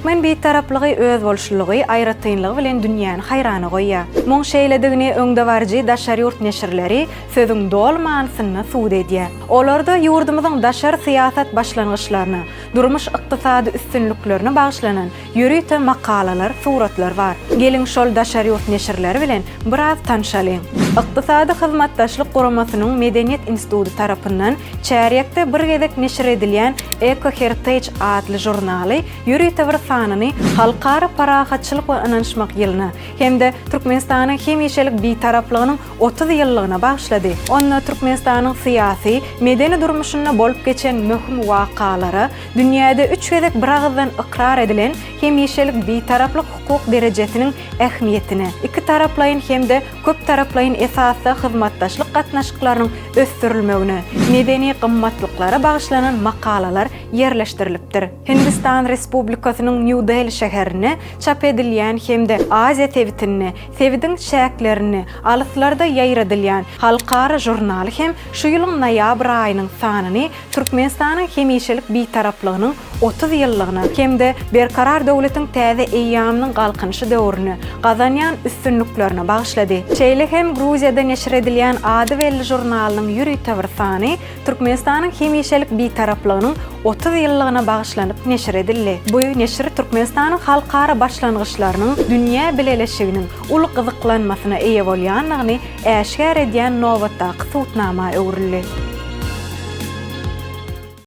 Türkmen Bitaraplygy özboluşlylygy, aýratynlygy bilen dünýäni haýrana goýýar. Muň şeýledigini öňdebaryjy daşary ýurt neşirleri sözüň doly manysynda subut edýär. Olarda ýurdumyzyň daşary syýasat başlangyçlaryna, durmuş-ykdysady üstünliklerine bagyşlanan ýörite makalalar, suratlar bar. Geliň şol daşary ýurt neşirleri bilen biraz tanşalyň. Ykdysady Hyzmatdaşlyk Guramasynyň Medeniýet instituty tarapyndan çärýekde bir gezek neşir edilýän Eco Heritage atly žurnaly ýörite bir sanyny Halkara parahatçylyk we ynanyşmak ýylyna hem-de Türkmenistanyň hemişelik Bitaraplygynyň 30 ýyllygyna bagyşlady. Onda Türkmenistanyň syýasy, medeni durmuşynda bolup geçen möhüm wakalara, dünýäde üç gezek biragyzdan ykrar edilen hemişelik Bitaraplyk hukuk derejesiniň ähmiýetine, ikitaraplaýyn hem-de köptaraplaýyn esasda hyzmatdaşlyk gatnaşyklarynyň ösdürilmegine, medeni gymmatlyklara bagyşlanan makalalar ýerleşdirilipdir. Hindistan Respublikasynyň Nýu-Deli şäherinde çap edilýän hem-de Aziýa sebitinde, sebitiň çäklerinde, alyslarda ýaýradylýan halkara žurnaly hem şu ýylyň noýabr aýynyň sanyny Türkmenistanyň hemişelik Bitaraplygynyň 30 ýyllygyna hem-de Berkarar döwletiň täze eýýamynyň Galkynyşy döwründe gazanýan üstünliklerine bagyşlady. Şeýle hem Gruziýada neşir edilýän ady belli žurnalynyň ýörite bir sany Türkmenistanyň hemişelik Bitaraplygynyň 30 ýyllygyna bagyşlanyp neşir edildi. Bu neşir Türkmenistanyň halkara başlangyçlarynyň dünýä bileleşiginiň uly gyzyklanmasyna eýe bolýandygyny äşgär edýän nobatdaky subutnama öwrüldi.